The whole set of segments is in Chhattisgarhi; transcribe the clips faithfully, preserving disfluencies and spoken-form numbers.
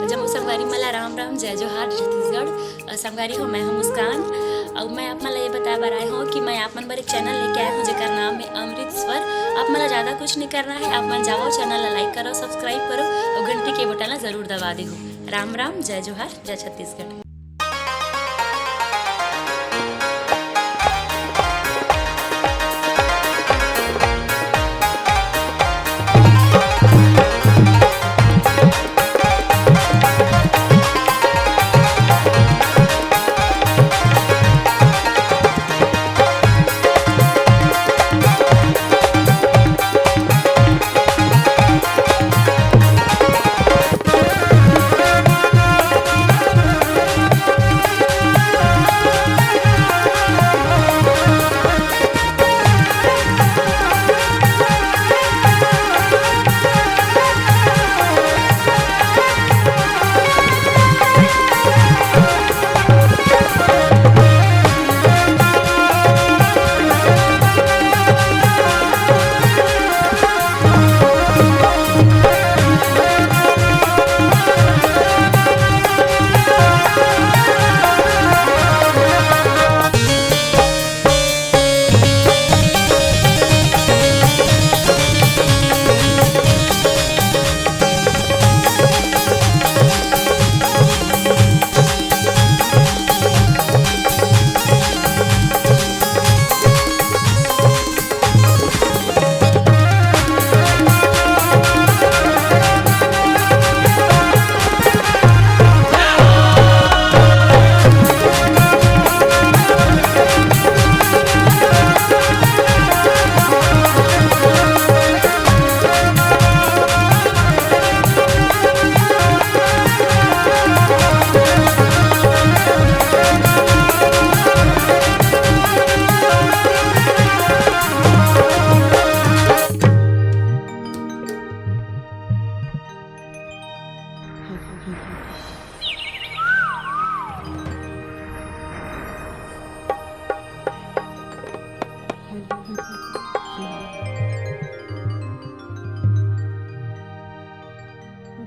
जम्मो संगवारी मन ला राम राम, जय जोहार, छत्तीसगढ़। अ, संगवारी हो, मैं हूं मुस्कान। अउ मैं आप मन ला ये बताए बर आए हूं कि मैं आप मन बर एक चैनल लेके आए हूं, जेकर नाम है अमृत स्वर। आप मन ला ज्यादा कुछ नहीं करना है, आप मन जाओ, चैनल ला लाइक करो, सब्सक्राइब करो अउ घंटी के बटन ला जरूर दबा देहू। राम राम, जय जोहार, जय छत्तीसगढ़।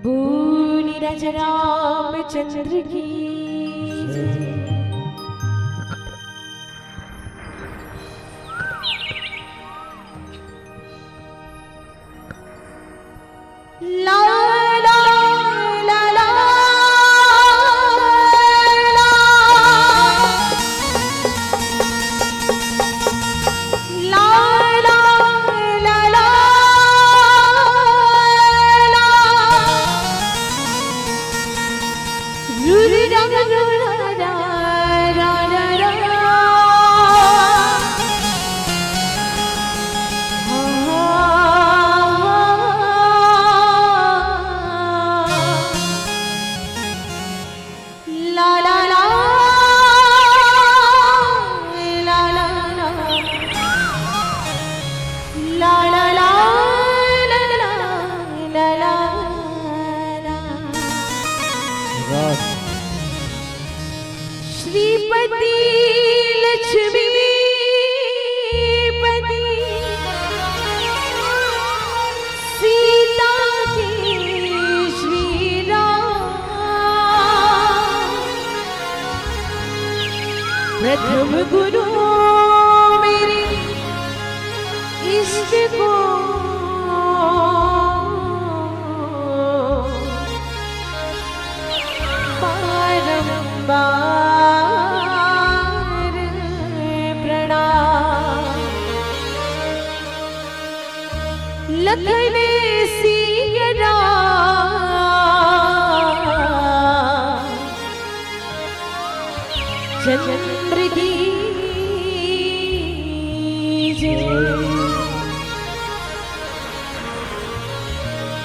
बोल राजा रामचंद्र की जय। ला, ला, ला, ला, ला। ला, ला, ला, ला, ला। रु, रु, रा, रा, रा, रा, रा, रा, रा। हा, हा, हा। ला, ला, ला, ला, ला, ला। ला, ला, ला, ला, ला, ला, ला, ला। श्रीपति लक्ष्मीपति सीता के श्री राम। प्रथम गुरु मेरे इष्ट को बारंबार प्रणाम। लखन सिया राम चंद्र की जय।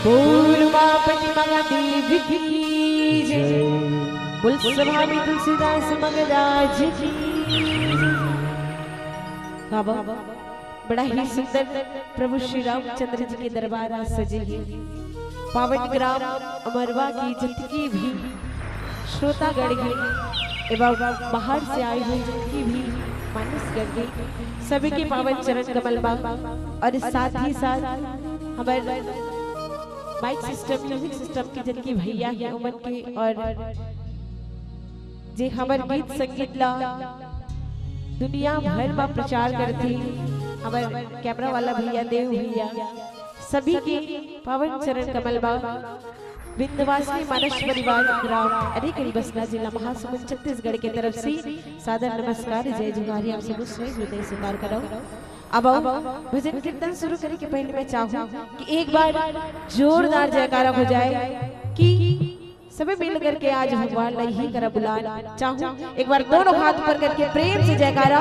बोल उमापति महादेव की जय। बोल सभा में तुलसीदास महाराज की। बाबा, बड़ा ही सुंदर प्रभु श्री रामचंद्र जी के दरबार आज सजे हे। पावन ग्राम अमरवा की जितनी भी श्रोतागण हे एवं बाहर से आए हुए जितनी भी मानसगण हे, सभी के पावन चरण कमल मा और साथ ही साथ हमर माइक सिस्टम, म्यूजिक सिस्टम के जतके भैया हे ओमन के, और जे हमर गीत संगीत ला दुनिया भर म प्रचार करथे, हमर कैमरा वाला भैया, देव भैया, सभी के पावन चरण कमल बा। विंध्यवासिनी मानस परिवार, ग्राम अरेकरी, बसना, जिला महासमुंद, छत्तीसगढ़ के तरफ से सादर नमस्कार, जय जोहार, आप सबो स्वयं हृदय स्वीकार करव। अब आओ, भजन कीर्तन शुरू करे के पहले मैं चाहूँ कि एक बार जोरदार जयकारा हो जाए कि सभी मिल करके आज भगवान ला इही करा बुलान चाहूँ। एक बार दोनों हाथ ऊपर करके प्रेम से जयकारा।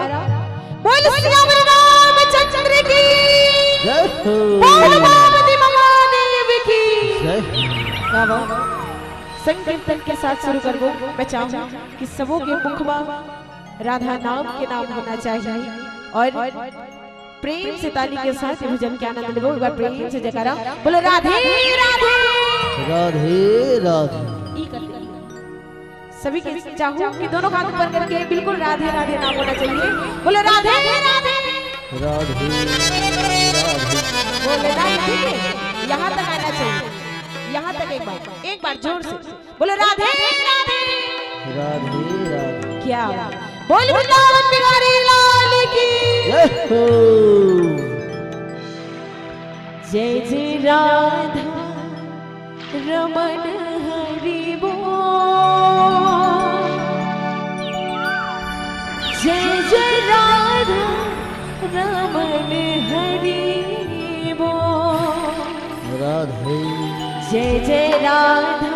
बोल सियावर रामचंद्र की, जय हो। बोल पार्वती महादेव की। जय हो। क्या बात। संकीर्तन के साथ शुरू करबो। मैं चाहूँ कि सबो के मुख मा राधा नाम के नाम होना चाहिए और प्रेम से ताली के साथ ये भजन के आनंद लेबो। एक बार प्रेम से जयकारा बोलो, राधे राधे। राधे राधे। ई कर दे। सभी के चाहूँ कि दोनों हाथ ऊपर करके बिल्कुल राधे राधे नाम होना चाहिए। बोलो, राधे राधे। राधे राधे। बोलो, राधे। यहाँ तक आना चाहिए, यहाँ तक एक बार, एक बार जोर से। बोलो, राधे राधे। राधे राधे। क्या बात। बोल वृंदावन बिहारी लाल की। जय हो। जय जय राधा रमन हरि बोल। जय जय राधा रमन हरि बोल। राधे। जय जय राधा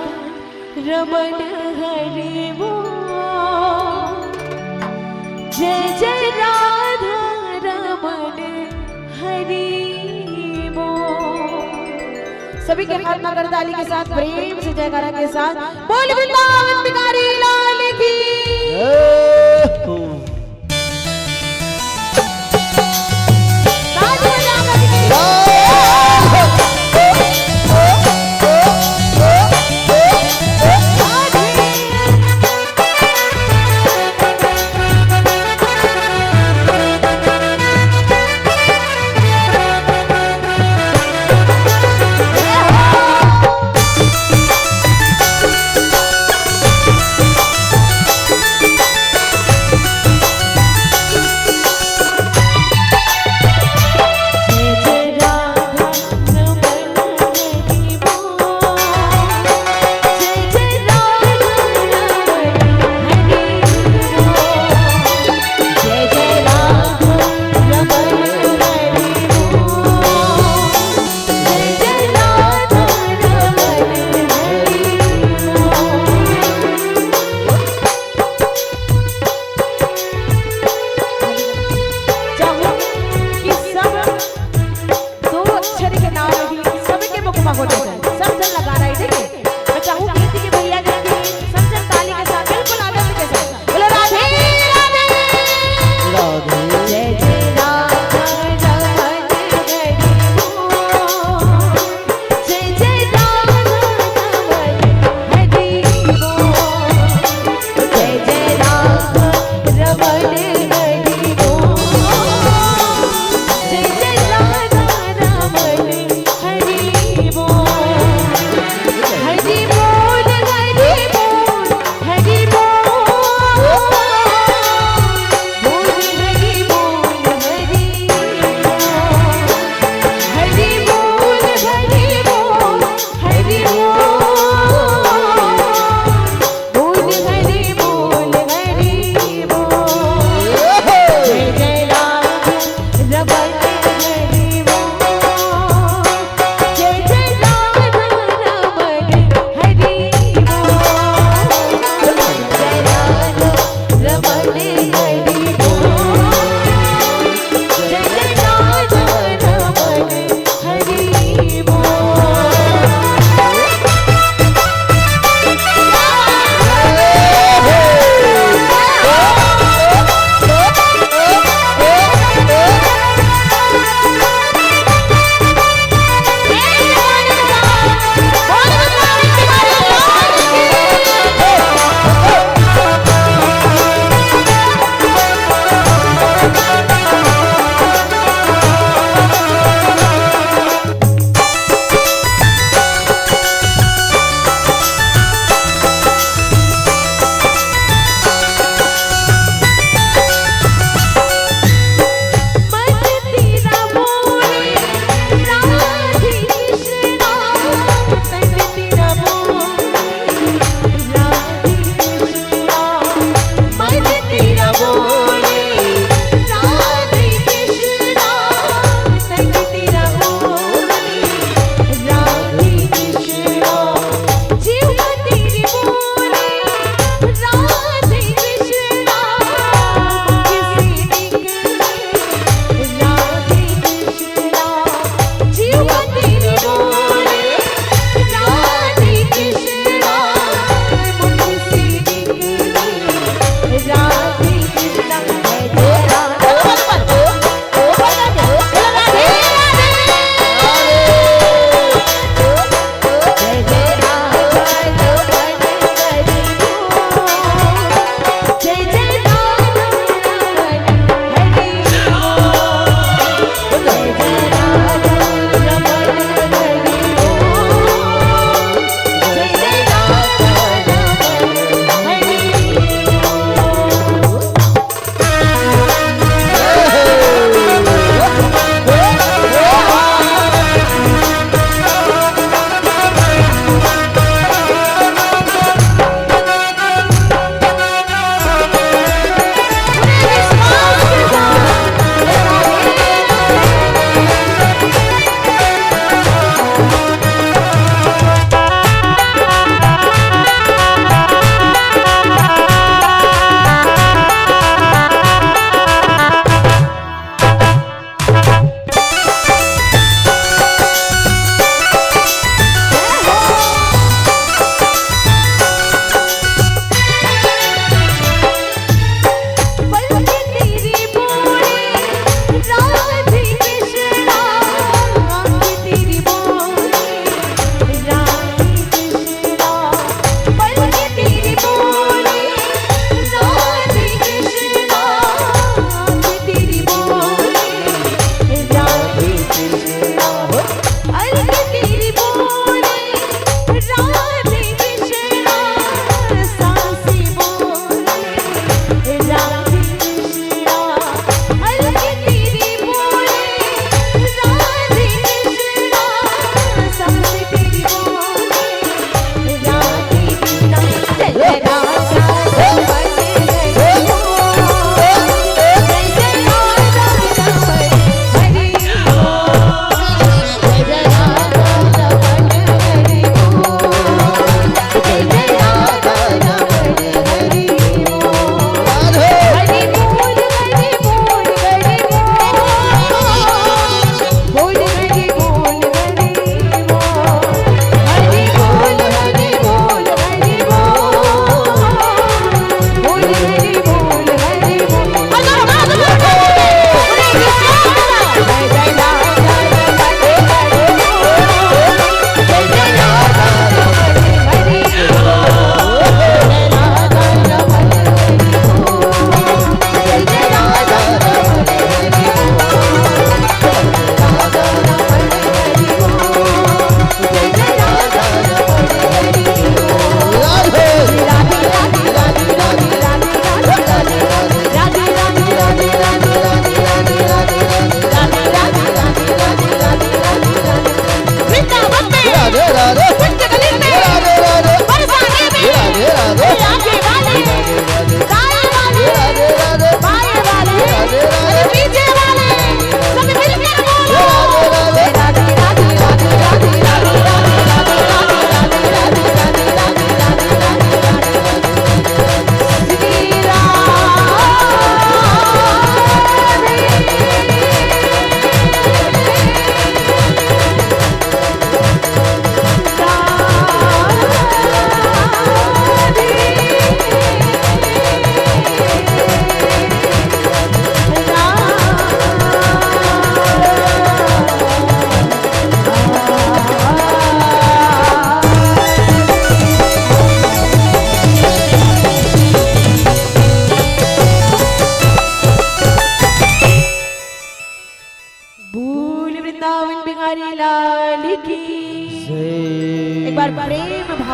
रमन हरि बोल। जय जय राधा रमन हरि बोल। सभी के हाथ मा करताली के साथ प्रेम से जयकारा के साथ बोल वृंदावन बिहारी लाल की। जय हो।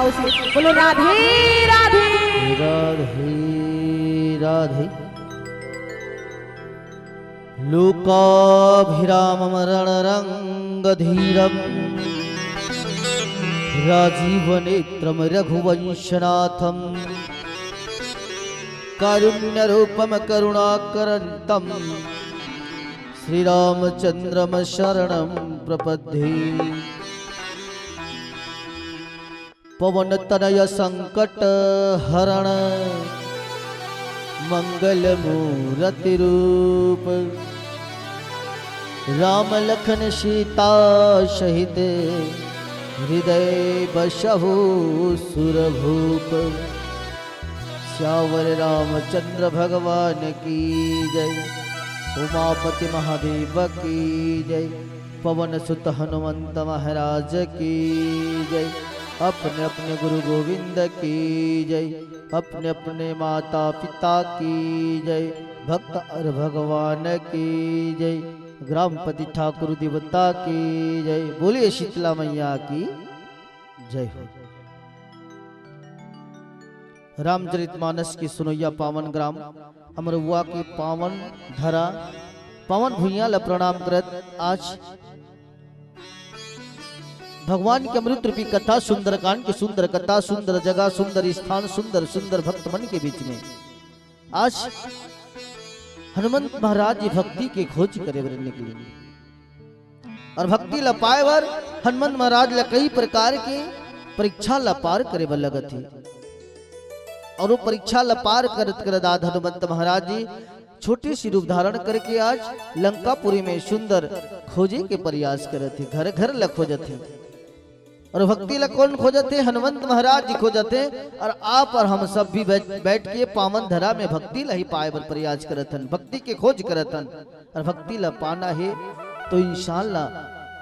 बोलो राधे राधे। राधे राधे। लोकाभिरामं रणरङ्गधीरं राजीवनेत्रं रघुवंशनाथं कारुण्यरूपं करुणाकरन्तं श्रीरामचन्द्रं शरणं प्रपद्ये। पवन तनय संकट हरण मंगल मूरति रूप। राम लखन सीता सहित हृदय बसहु सुर भूप। सियावर रामचंद्र भगवान की जय। उमापति महादेव की जय। पवन सुत हनुमंत महाराज की जय। अपने अपने गुरु गोविंद की जय। अपने अपने माता पिता की जय। भक्त और भगवान की जय। ग्रामपति ठाकुर देवता की जय। बोलिए शीतला मैया की जय हो। रामचरितमानस की सुनैया पावन ग्राम अमरउआ के पावन धरा, पावन भुइयां ल प्रणाम करत आज भगवान के अमृत रूपी कथा, सुंदरकांड की सुंदर कथा, सुंदर जगह, सुंदर स्थान, सुंदर सुंदर भक्त मन के बीच में आज हनुमंत महाराज जी भक्ति के खोज करे बर निकले। और भक्ति ल पाए बर हनुमंत महाराज ल कई प्रकार के परीक्षा ल पार करे बर लगत हे। और वो परीक्षा ल पार करत करत आज हनुमंत महाराज जी छोटी सी रूप धारण करके आज लंकापुरी में सुंदर खोजे के प्रयास करत हे, घर घर ल खोजत हे। और भक्ति ल कौन खोजत हे? हनुमंत महाराज जी खोजत हे। और आप और हम सब भी बैठ, बैठ के पावन धरा में भक्ति ल ही पाए बर प्रयास करत हन, भक्ति के खोज करत हन। और भक्ति ल पाना हे तो इंसान ला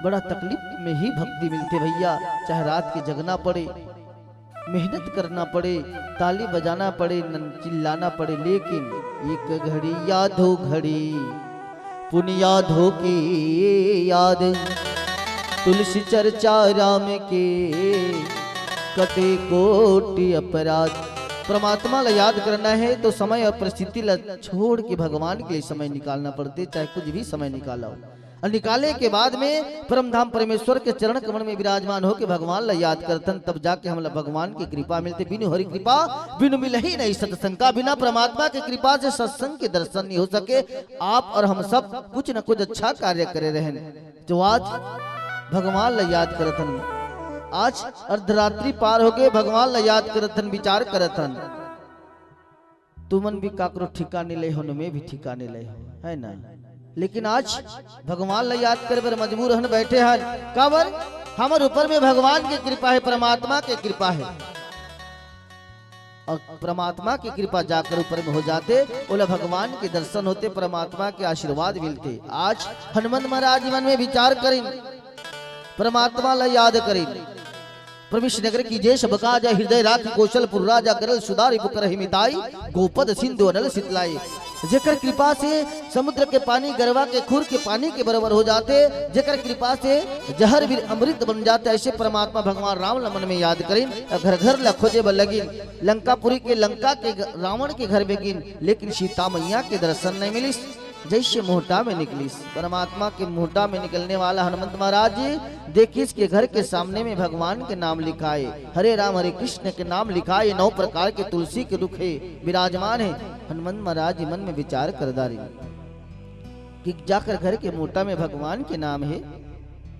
बड़ा तकलीफ में ही भक्ति मिलथे भैया। चाहे रात के जगना पड़े, मेहनत करना पड़े, ताली बजाना पड़े, नन-, चिल्लाना पड़े, लेकिन एक घड़ी याद हो घड़ी पुन याद हो की याद, तुलसी चर्चा राम के कटे कोटि अपराध। परमात्मा ला याद करना हे तो समय और परिस्थिति ला छोड़ के भगवान के लिए समय निकालना पड़थे, चाहे कुछ भी समय निकालो। और निकाले के बाद में परम धाम परमेश्वर के चरण कमल में विराजमान होके भगवान ला याद करथन, तब जाके हमला भगवान की कृपा मिलथे। बिनु हरि कृपा बिनु मिलही नहीं सत्संग का। बिना परमात्मा के कृपा से सत्संग के दर्शन नहीं हो सके। आप और हम सब कुछ न कुछ अच्छा कार्य करे रहेन। जो आज भगवान ला याद करथन, आज अर्धरात्रि पार होके भगवान ला याद करथन, विचार करथन। तुमन भी काकरो ठिकाने ले हो, न मैं भी ठिकाने ले हो, है ना? लेकिन आज भगवान ला याद करे बर मजबूर हन, बैठे हन। काबर? हमर ऊपर में भगवान के कृपा हे, परमात्मा के कृपा हे। और परमात्मा के कृपा जाकर ऊपर में हो जाथे, ओला भगवान के दर्शन होथे, परमात्मा के आशीर्वाद मिलथे। आज हनुमंत महाराज जी मन में विचार करिन, परमात्मा ला याद करिन। प्रवेश नगर कीजे सब काज, हृदय राखि कौशलपुर राजा, करल सुधारि पुकर हिमिताई, गोपद सिंधु अनल सितलाई। जेकर कृपा से समुद्र के पानी गरवा के खुर के पानी के बराबर हो जाथे, जेकर कृपा से जहर भी अमृत बन जाथे, ऐसे परमात्मा भगवान राम ला मन में याद करिन, घर घर ला खोजे बर लगिन, लंकापुरी के लंका के ग-, रावण के घर में गिन, लेकिन सीता मैया के दर्शन नहीं मिलिस। जैसे मुहटा में निकलिस, परमात्मा के मुहटा में निकलने वाला हनुमंत महाराज जी देखिस के घर के सामने में भगवान के नाम लिखाए, हरे राम हरे कृष्ण के नाम लिखाए, नौ प्रकार के तुलसी के रुख हे, विराजमान हे। हनुमंत महाराज जी मन में विचार कर डारिन कि जाकर घर के मुहटा में भगवान के नाम हे,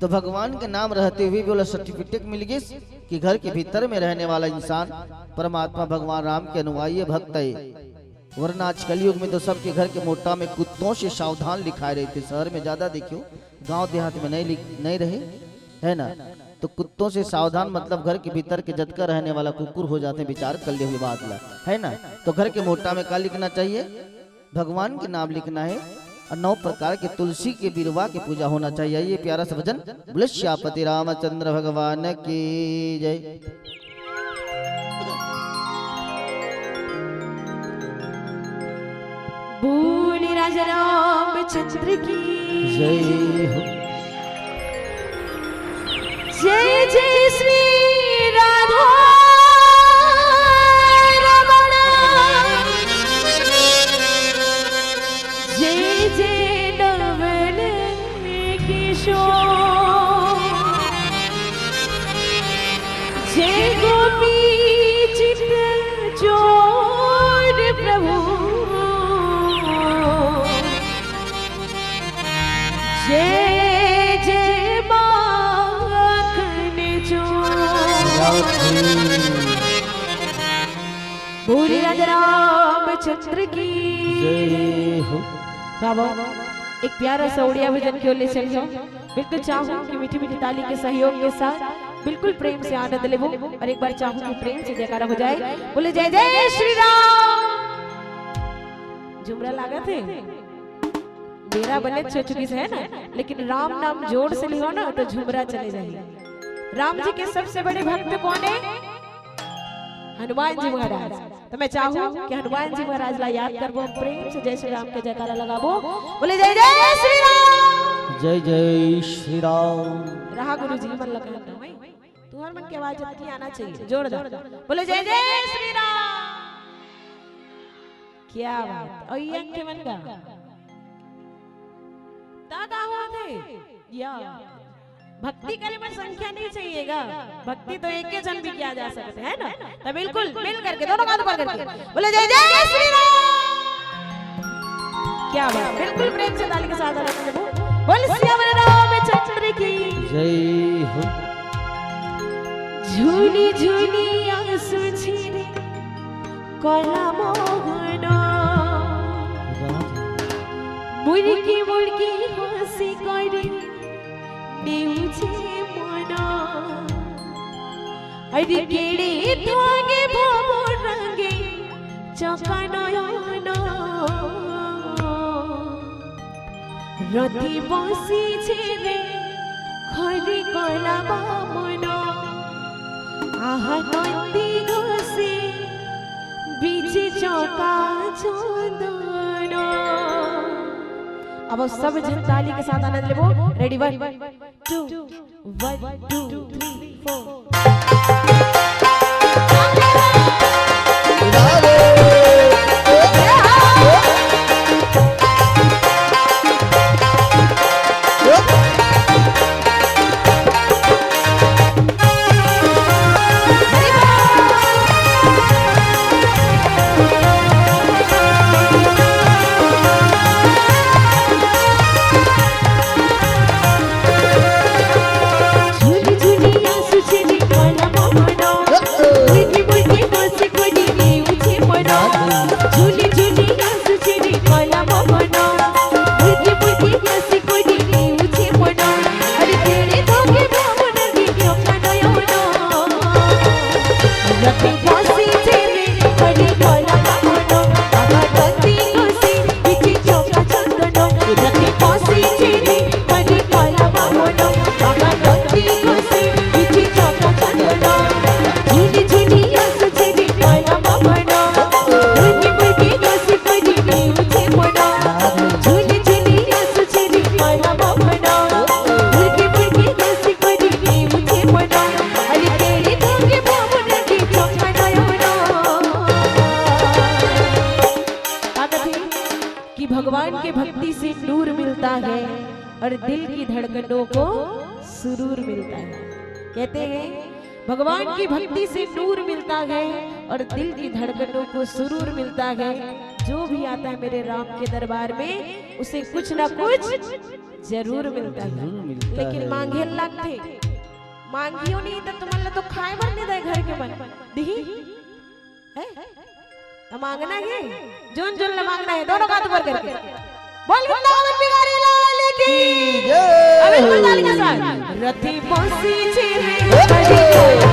तो भगवान के नाम रहते हुए भी ओला सर्टिफिकेट मिल गिस कि घर के भीतर में रहने वाला इंसान परमात्मा भगवान राम के अनुयायी भक्त हे। वरना आज कलयुग में तो सबके घर के मुहटा में कुत्तों से सावधान लिखाए रहिथे। शहर में ज्यादा देखियो, गांव देहात में नहीं लिख-, नहीं रहे, है ना? तो कुत्तों से सावधान मतलब घर के भीतर के जतका रहने वाला कुकुर हो जाथे, विचार कर ले हुए बात ला, है ना? तो घर के मुहटा में का लिखना चाहिए? भगवान के नाम लिखना हे। और नौ प्रकार के तुलसी के बिरवा के पूजा होना चाहिए। ये प्यारा सा भजन। बोले सियापति रामचंद्र भगवान की जय। बोले राजा रामचंद्र की जय हो। जय जय श्री राधा बोली राजा रामचंद्र की। जय हो। बाबा, एक प्यारा सा उड़िया भजन की ओर ले चल जाओ। बिल्कुल चाहूँ कि मीठी मीठी ताली के सहयोग के साथ बिल्कुल प्रेम से आनंद लेबो और एक बार चाहूँ कि प्रेम से जयकारा हो जाए। बोले, जय जय श्री राम। झुमरा लागत हे? बेरा बने हो चुकिस हे ना, लेकिन राम नाम जोर से लिहो ना तो झुमरा चले जाही। राम जी के सबसे बड़े भक्त कौन हे? हनुमान जी महाराज। तो मैं चाहूँ कि हनुमान जी महाराज ला याद करबो, हम प्रेम से जय श्री राम के जयकारा लगाबो। बोले, जय जय श्री राम। जय जय श्री राम। रहा गुरु जी, मन लगा। तुम्हार मन के आवाज अतकी आना चाहिए, जोरदार। बोले, जय जय श्री राम। क्या बात। और ये अंक के मन का? ता का हुआ थे? या। भक्ति करे में संख्या नहीं चाहिएगा, भक्ति तो एक के जन भी किया जा सकते है ना। तो बिल्कुल मिल करके दोनों हाथ ऊपर करके बोले, जय जय श्री राम। क्या बात, बिल्कुल प्रेम से ताली के साथ आनंद लेबो। बोल सियावर रामचंद्र की। जय हो। झुनी झुनी आंसू झिरे कला मोहन। मुड़की मुड़की हंसी करी नेउछे मन। अरे केड़े थांगे भव रंगे चका नयन। रथि बसिछे रे खरी कला बामन। आहा नंदी घोषे बिछे चका चंदन। अब सब झन ताली के साथ आनंद लेबो। Ready, one, two, one, two, three, four। कि भगवान के भक्ति से नूर मिलता है और दिल की धड़कनों को सुरूर मिलता है। कहते हैं, भगवान की भक्ति से नूर मिलता है और दिल की धड़कनों को सुरूर मिलता है। जो भी आता है मेरे राम के दरबार में, उसे कुछ ना कुछ जरूर मिलता है। जरूर मिलता लेकिन है। मांगे लगथे, मांगियो नहीं तो तुमन ला तो खाए बर नहीं दे घर के मन। दिही? है? तो मांगना है, जोन जोन ला मांगना है, दोनों हाथ ऊपर करके। बोल वृंदावन बिहारी लाल की। जय। अब बिल्कुल ताली के साथ। रथी बसी छे रे, हरि बोल।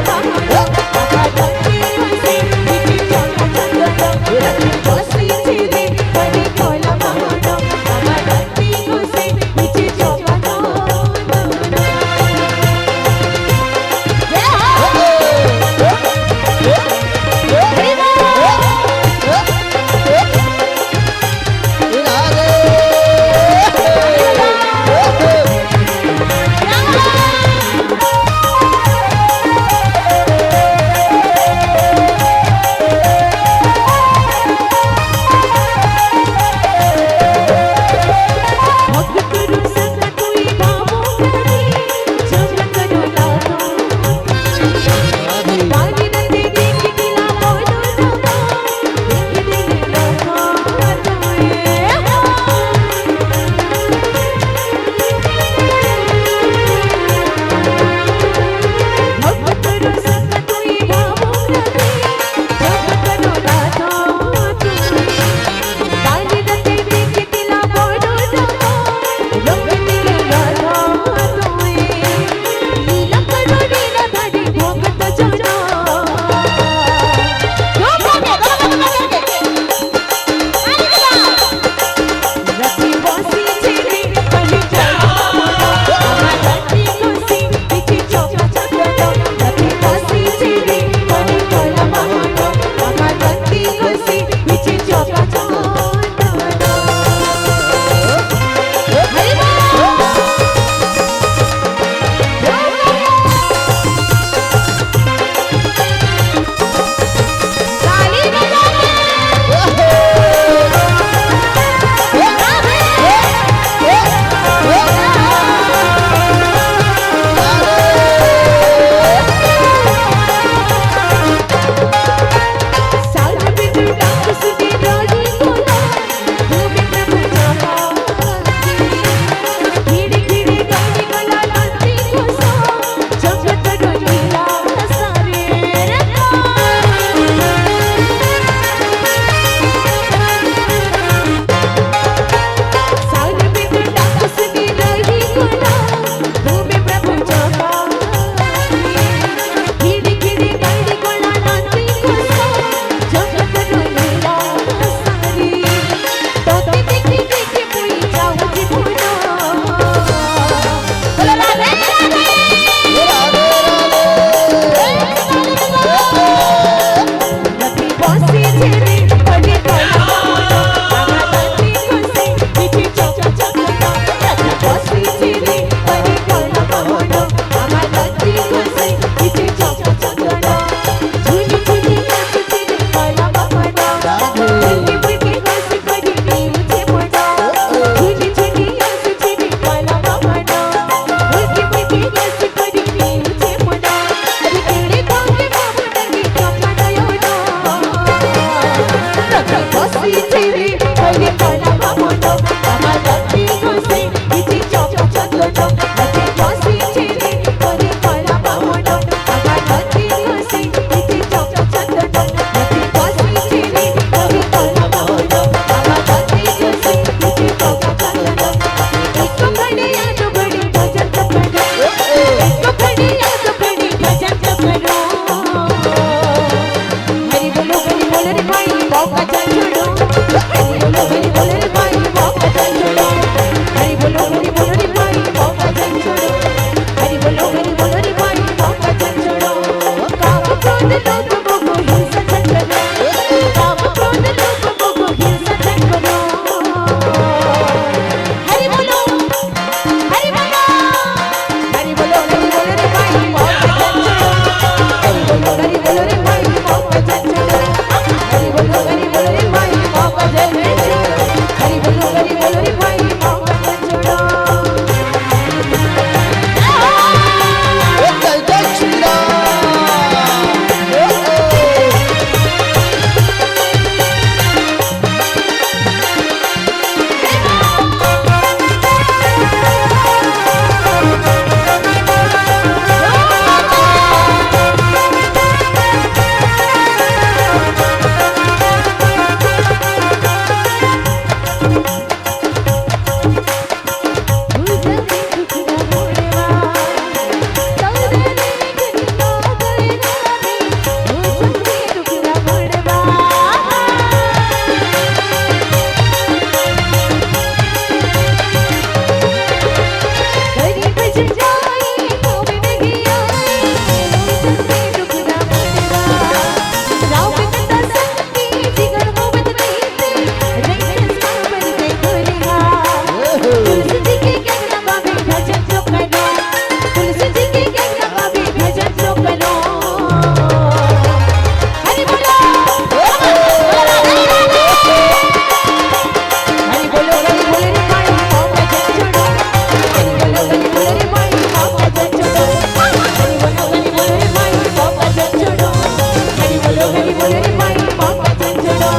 हरि बोलो रे माई, पाप का जन छोड़ो।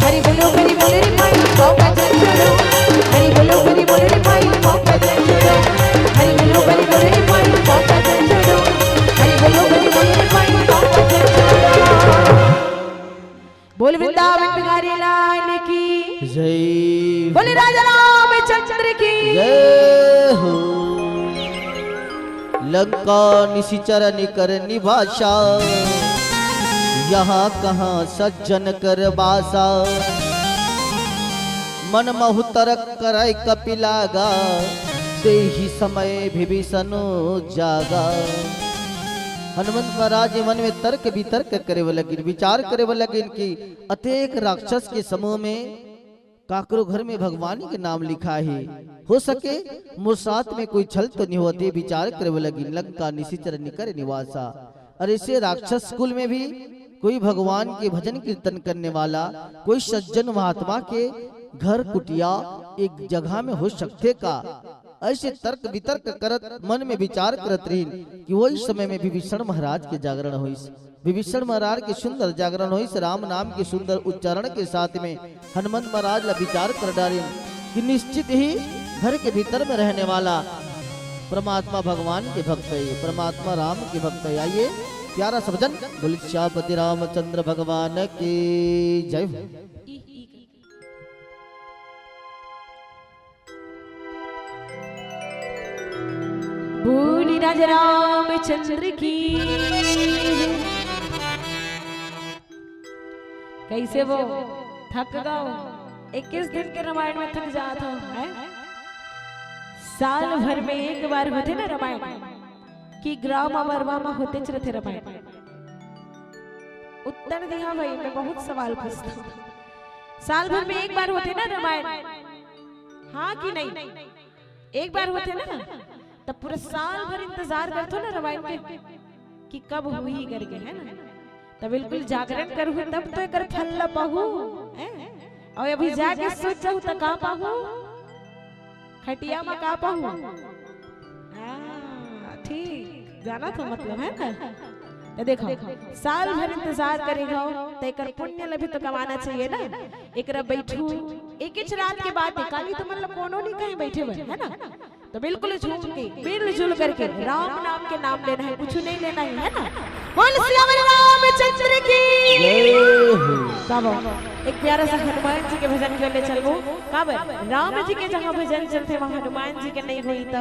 हरि बोलो, हरि बोलो रे माई, पाप का जन छोड़ो। हरि बोलो, हरि बोलो रे माई, पाप का जन छोड़ो। हरि बोलो, हरि बोलो रे माई, पाप का जन छोड़ो। हरि बोलो, हरि बोलो रे माई, पाप का जन छोड़ो। बोल वृंदावन बिहारी लाल की जय। बोले राजा रामचंद्र की जय हो। लंका निशिचर निकर निवासा, यहाँ कहाँ सज्जन कर बासा। मन महु तरक करय कपि लागा, तेहि समय विभीषण जागा। हनुमंत महाराज मन में तर्क वितर्क करे लगिन, विचार करे लगिन कि अतेक राक्षस के समूह में काकरो घर में भगवान के नाम लिखा है, हो सके मोर साथ में कोई छल तो नहीं होते, विचार करे लगिन। लंका निशिचर निकर निवासा, अरे ऐसे राक्षस कुल में भी कोई भगवान के भजन कीर्तन करने वाला, कोई सज्जन महात्मा के घर कुटिया एक जगह में हो सकथे का? ऐसे तर्क वितर्क करत मन में विचार करत रहिन कि वही समय में विभीषण महाराज के जागरण होइस। विभीषण महाराज के सुंदर जागरण होइस, राम नाम के सुंदर उच्चारण के साथ में हनुमंत महाराज ला विचार कर डारिन कि निश्चित ही घर के भीतर में रहने वाला परमात्मा भगवान के भक्त है, परमात्मा राम के भक्त है। आइए प्यारा सा भजन, बोले श्यामपति रामचंद्र भगवान की जय। बोली राजा रामचंद्र की। कैसे वो थक गओ? इक्कीस दिन के रामायण में थक जात हो, हैं? साल भर में एक बार होथे ना रामायण, कि ग्राम अमरवा में होतेच रथे रामायण। उत्तर दिहा भाई, मैं बहुत सवाल पूछता हूँ। साल भर में एक बार होथे ना रामायण, हाँ कि नहीं? एक बार होथे ना, तब पूरा साल भर इंतजार करथो ना रामायण के कि कब होही करके, है ना? तब बिल्कुल जागरण करहू तब तो एकर फल ला पाहू, हैं? और अभी जाके सोच जाहू त का पाहू? खटिया मा का पाहू? हाँ, ठीक, जाना तो मतलब है ना? तो देखो, साल भर इंतजार करे हो, तो एकर पुण्य ला भी तो कमाना चाहिए ना। एकरा बैठू, एक ही रात के बात है, काली तो मतलब कोनो नहीं कहीं बैठे हुए, है ना? तो बिल्कुल झूम के, मिलजुल करके राम नाम के नाम लेना है, कुछ नहीं लेना है, है ना? बोल सियावर रामचंद्र की। जय हो। का बा? एक प्यारा सा हनुमान जी के भजन कर ले चलबो। का बा? राम जी के जहाँ भजन चलथे, वहाँ हनुमान जी के नहीं होई त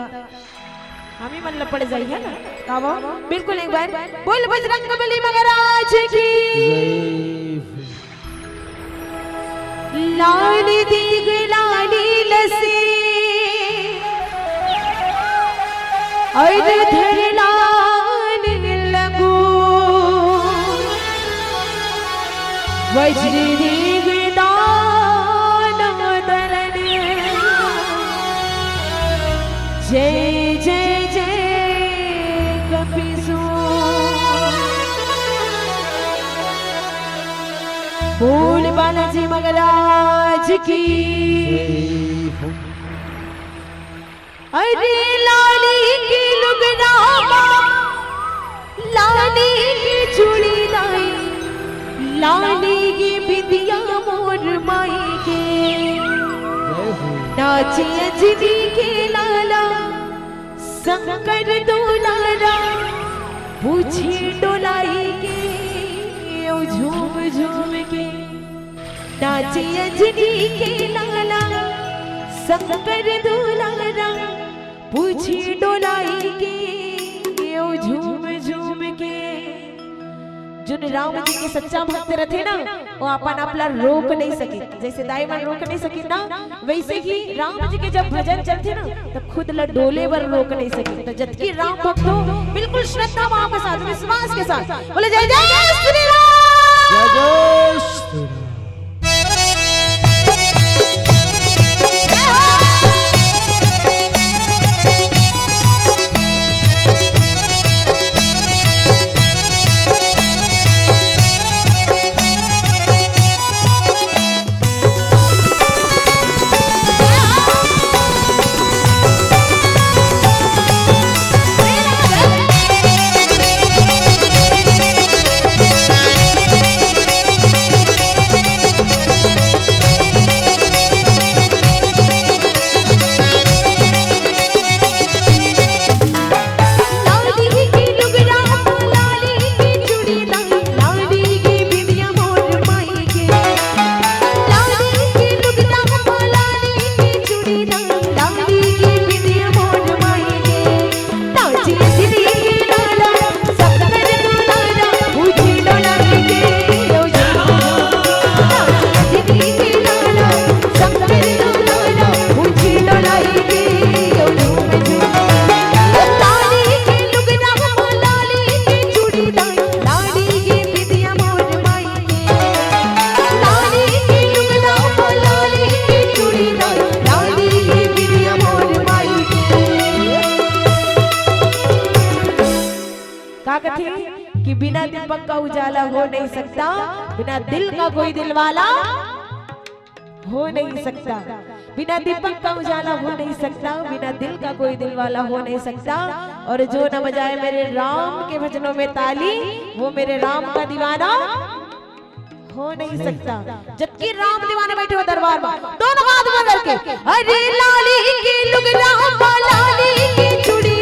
हम ही मन ल पड़ जाई, है ना? का बा? बिल्कुल एक बार बोल बजरंग बली महाराज की। जय हो। लाल दीघ लाल लसे अर धर लाल लगो। वज्र दीघ दान दलन जय जय जय कपिसो। बोल बालाजी महाराज की। अरे लाली की लुगरा मा, लाली की चूड़ी लाई, लाली की बिंदिया मोर माई के। जय हो। नाचे अंजनी के लाला, शंकर दुलारा, पूछी डोलाई के, ओ झूम झूम के। नाचे अंजनी के लाला, शंकर दुलारा, पूछी डोलाई के, ओ झूम झूम के। जोन राम जी के सच्चा भक्त रथे ना, वो अपन आप ला रोक नहीं सके। जैसे दाई मन रोक नहीं सके ना, वैसे ही राम जी के जब भजन चलथे ना, तो खुद ला डोले बर रोक नहीं सके। तो जतकी राम भक्त हो, बिल्कुल श्रद्धा भाव के साथ, विश्वास के साथ बोले, जय जय श्री राम। जय जय श्री राम। उजाला हो नहीं सकता, बिना दिल का कोई दिलवाला हो नहीं सकता, बिना दीपक का उजाला हो नहीं सकता, बिना दिल का कोई दिलवाला हो नहीं सकता। और जो न बजाए मेरे राम के भजनों में ताली, वो मेरे राम का दीवाना हो नहीं सकता। जबकि राम दीवाने बैठे हो दरबार में, दोनों हाथ में करके, अरे लाली की लुगरा, लाली की चूड़ी,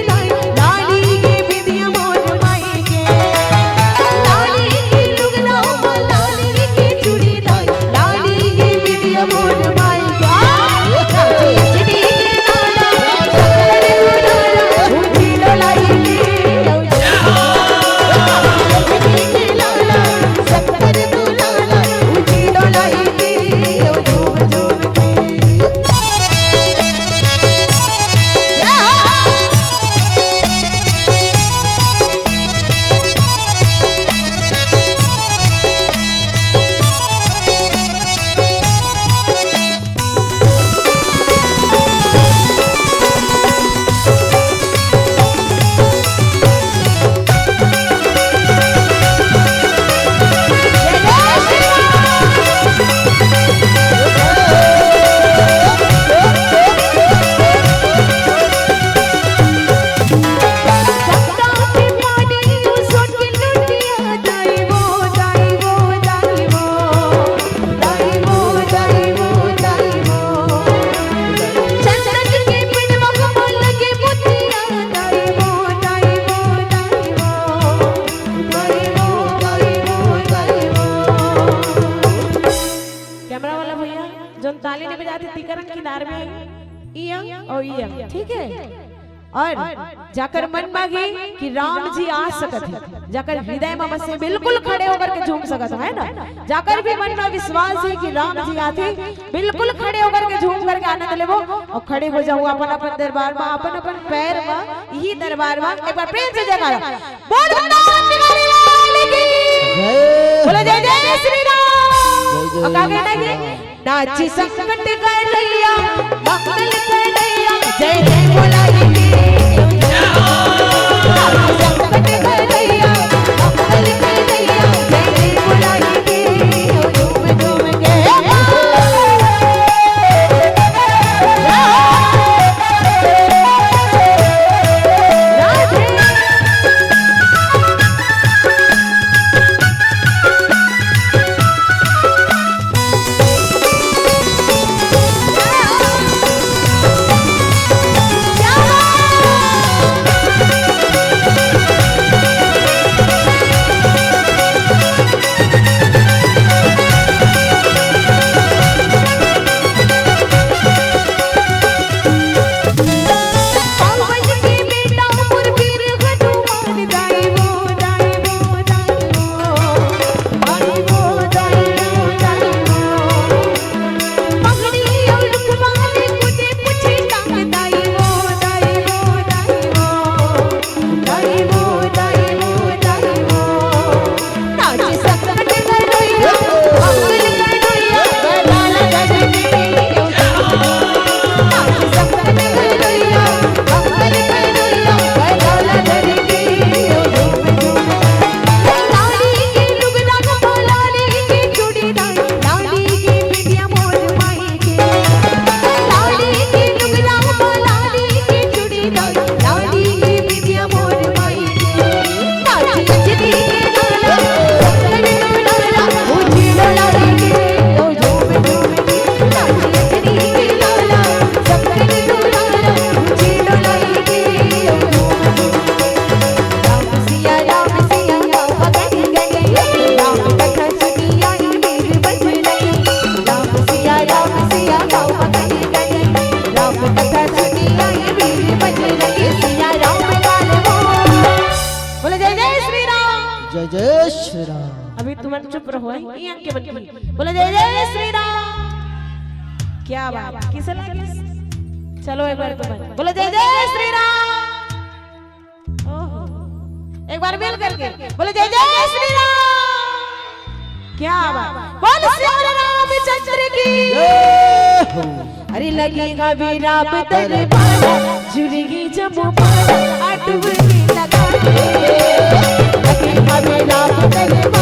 लाली की बिंदिया मोर माई के, लाली की लुगरा, लाली की चूड़ी, लाली की बिंदिया मोर माई के। कैमरा वाला भैया, जोन ताली नहीं बजाते, तीकर किनार में आइए। इया और इया, ठीक है। और जाकर मन मांगे कि राम जी आ सकत है, जाकर हृदय में बसे, बिल्कुल खड़े होकर के झूम सकत है ना। जाकर भी मन में विश्वास है कि राम जी आते, बिल्कुल खड़े होकर के झूम करके आनंद लेवो और खड़े हो जाओ अपन अपन दरबार में, अपन अपन पैर में, यही दरबार में। एक बार प्रेम से जयकारा। बोल वृंदावन बिहारी लाल की। जय। बोलो जय जय श्री राम। जय जय और का कहना है? नाच संकट करैया, मंगल करैया, जय जय बोलाइए। नाच संकट करैया, मंगल करैया, जय जय बोलाइए। झूम झूम के बोले जय जय श्री राम। जय जय श्री राम। अभी तुमन चुप रहो, हैं? ये आके बन की। बोले जय जय श्री राम। क्या बात, किसे लगे? चलो एक बार तुमन बोले जय जय श्री राम। ओहो। एक बार मिल करके बोले जय जय श्री राम। क्या बात, बोल सियावर रामचंद्र की। जय हो। अरे लगेगा भी राम दरबार, जुड़ेगी जम्मू पारा, आटू में लगा के। लगेगा भी राम दरबार,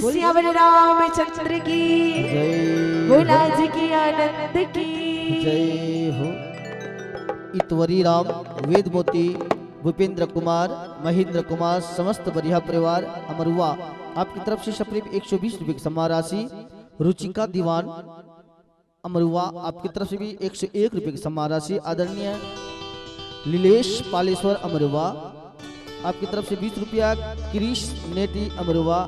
सियावर रामचंद्र की, जय हो। भोला जी की आनंद की। जय हो। इतवरी राम, वेदमोती, भूपेंद्र कुमार, महेंद्र कुमार, समस्त बरिहा परिवार अमरुआ, आपकी तरफ से सप्रेम एक सौ बीस रुपए की सम्मान राशि। रुचिका दीवान अमरुआ, आपकी तरफ से भी एक सौ एक रुपए की सम्मान राशि। आदरणीय लीलेश पालेश्वर अमरुआ, आपकी तरफ से बीस रुपया। क्रिश नेटी अमरुआ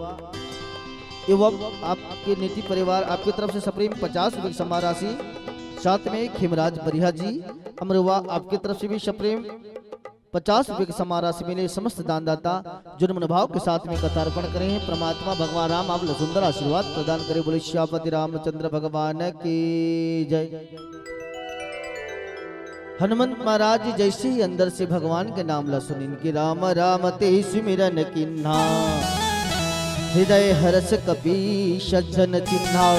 एवं आपके नेटी परिवार, आपकी तरफ से सप्रेम पचास रुपए की सम्मान राशि। साथ में खेमराज बरिहा जी अमरुआ, आपकी तरफ से भी सप्रेम पचास रुपए की सम्मान राशि मिले। समस्त दानदाता जो नमन भाव के साथ में कथार्पण करे हैं, परमात्मा भगवान राम आप ला सुंदर आशीर्वाद प्रदान करे। बोले सियापति रामचंद्र भगवान की जय। हनुमंत महाराज जी जैसे ही अंदर से भगवान के नाम ला सुनिन कि राम राम ते सुमिरन किन्हा, हृदय हरस कपि सज्जन चिन्हा,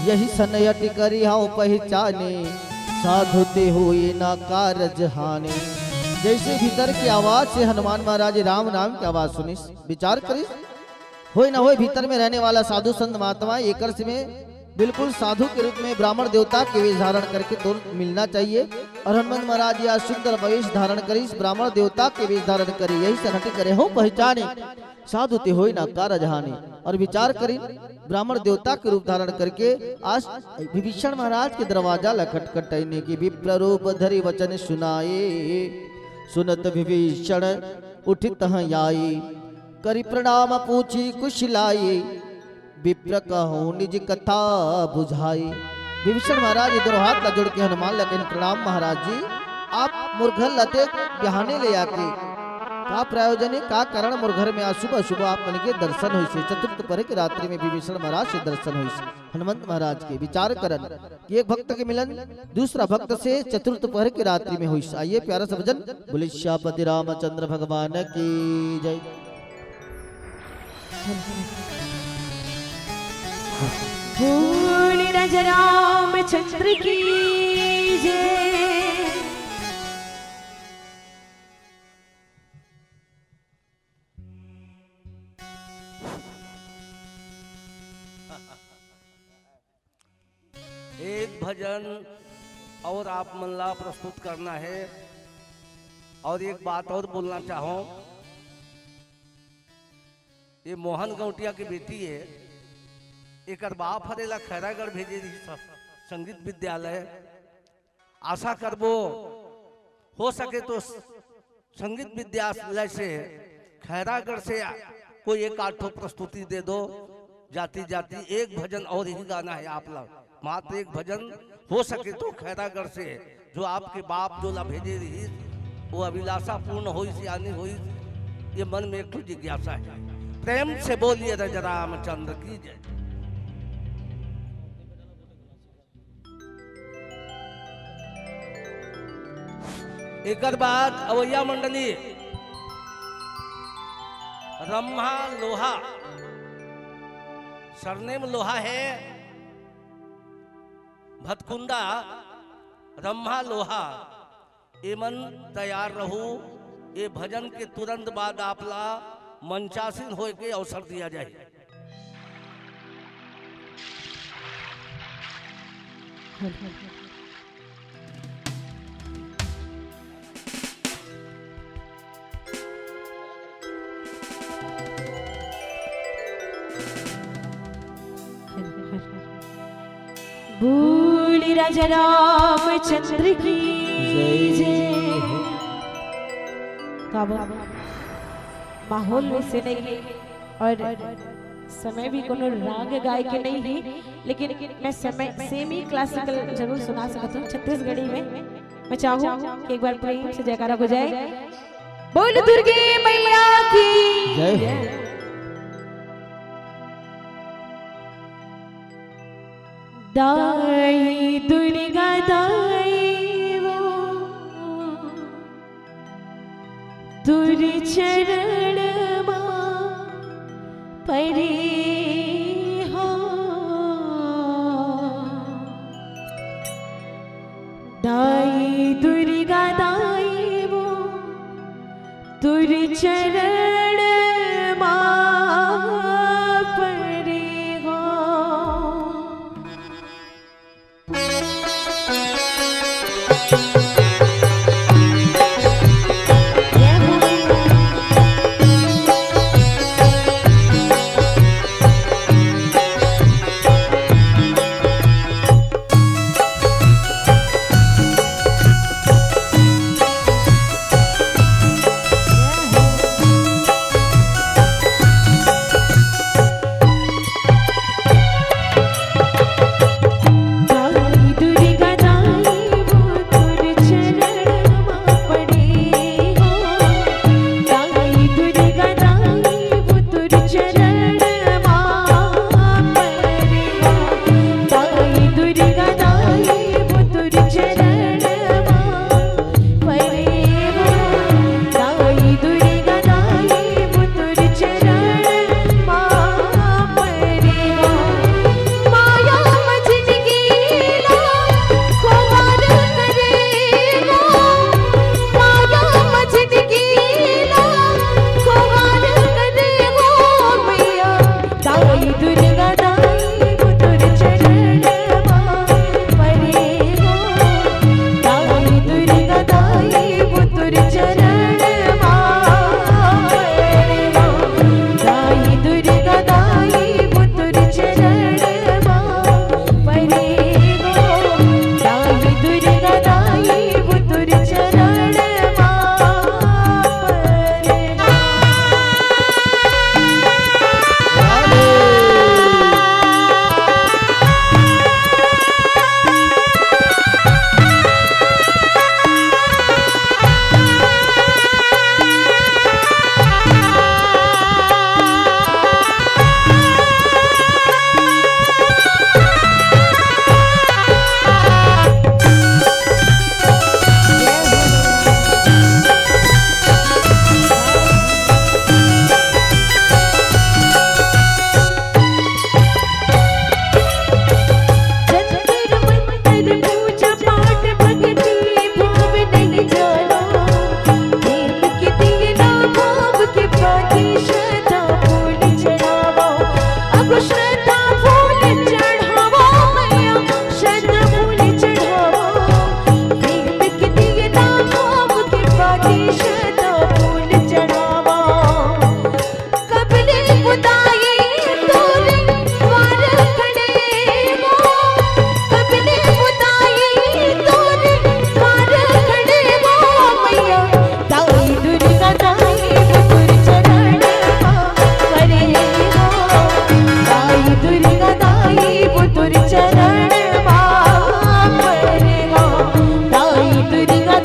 यही सन अटि करिहउ पहिचाने, साधु ते होई ना कारज हानि। जैसे भीतर की आवाज से हनुमान महाराज राम नाम की आवाज सुनिस, विचार करिस, होय ना होय भीतर में रहने वाला साधु संत महात्मा एकर से में बिल्कुल साधु के रूप में ब्राह्मण देवता के वेश धारण करके तो मिलना चाहिए। और हनुमंत महाराज या सुंदर वेश धारण करिस, ब्राह्मण देवता के वेश धारण करे, यही सन अटि करिहउ पहिचाने, साधु ते होई ना कारज हानि। और विचार करिन, ब्राह्मण देवता के रूप धारण करके आज विभीषण महाराज के दरवाजा ला खटखटाइने कि विप्र रूप धरि वचन सुनाए, सुनत विभीषण उठि तहँ आई, करि प्रणाम पूछि कुशलाए, विप्र कहूँ निज कथा बुझाई। विभीषण महाराज ये दोनों हाथ ला जोड़ के हनुमान ला कहिन, प्रणाम महाराज जी, आप मोर घर ला ते बिहाने ले आके का प्रयोजन है, का कारण मोर घर में आज सुबह सुबह आप मन के दर्शन होइस हे? चतुर्थ पहर के रात्रि में विभीषण महाराज से दर्शन होइस हे। हनुमंत महाराज के विचार करन कि एक भक्त के मिलन दूसरा भक्त से चतुर्थ पहर के रात्रि में होइस हे। आइए प्यारा सा भजन, बोले सियापति रामचंद्र भगवान की जय। बोल राजा रामचंद्र की जय। एक भजन और आप मन ला प्रस्तुत करना है। और एक बात और बोलना चाहूँ, ये मोहन गौटिया के बेटी है, एकर बाप हर एला खैरागढ़ भेजे रहिस स-, संगीत विद्यालय। आशा करबो हो सके तो स-, संगीत विद्यालय से खैरागढ़ से कोई एक आध ठो प्रस्तुति दे दो। जाति जाति एक भजन और ही गाना है आप लोग, मात्र एक भजन हो सके तो खैरागढ़ से जो आपके बाप जो ला भेजे रहिस, वो अभिलाषा पूर्ण होइस या नहीं होइस, ये मन में एक ठो जिज्ञासा है। प्रेम से बोलिए राजा रामचंद्र की जय। एकर बाद अवैया मंडली रम्हा लोहा, सरनेम लोहा है, भतकुंदा रम्हा लोहा, एमन तैयार रहू। ए भजन के तुरंत बाद आप ला मंचासीन होए के अवसर दिया जाए। बोल राजा रामचंद्र की जय। जय। का बात? माहौल वैसे नहीं है और समय भी कोनो राग गाए के नहीं है, लेकिन मैं समय semi classical जरूर सुना सकत हूँ छत्तीसगढ़ी में। मैं चाहूँ कि एक बार प्रेम से जयकारा हो जाए। बोल दुर्गे मैया की जय। दाई दुर्गा दाई वो तुर चरण मा परे हो। दाई दुर्गा दाई वो तुर चरण मा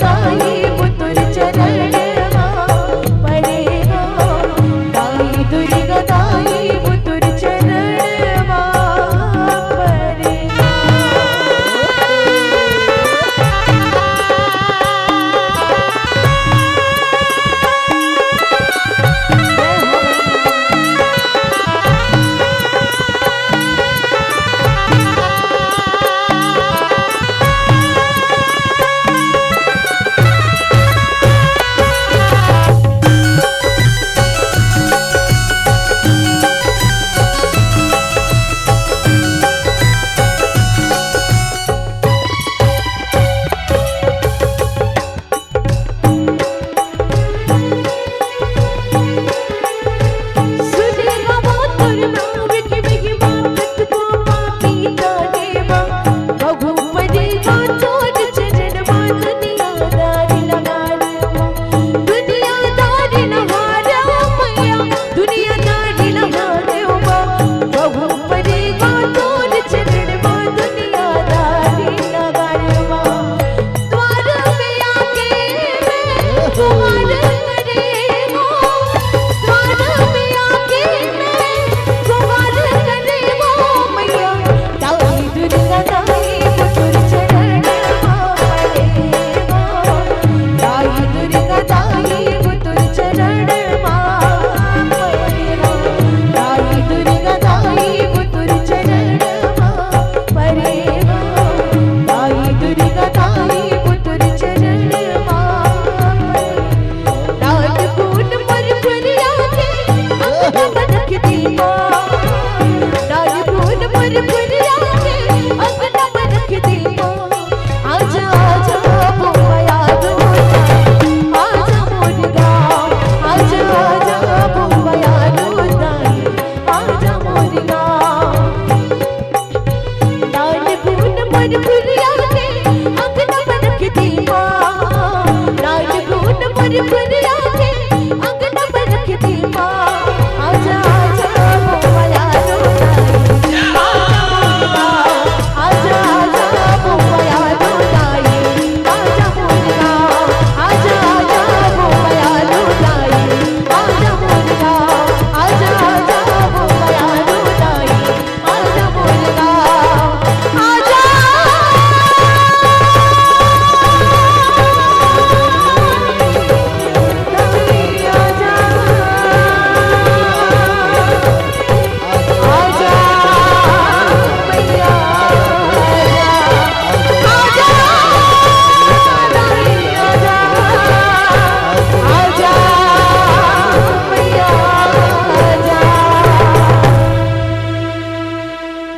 दाई वो तोर चरण मा परे हो, दाई दुर्गा दाई वो तोर चरण मा परे हो।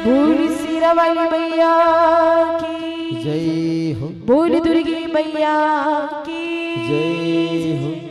बोल शेरा वाली मैया की जय हो। बोल दुर्गे मैया की जय हो।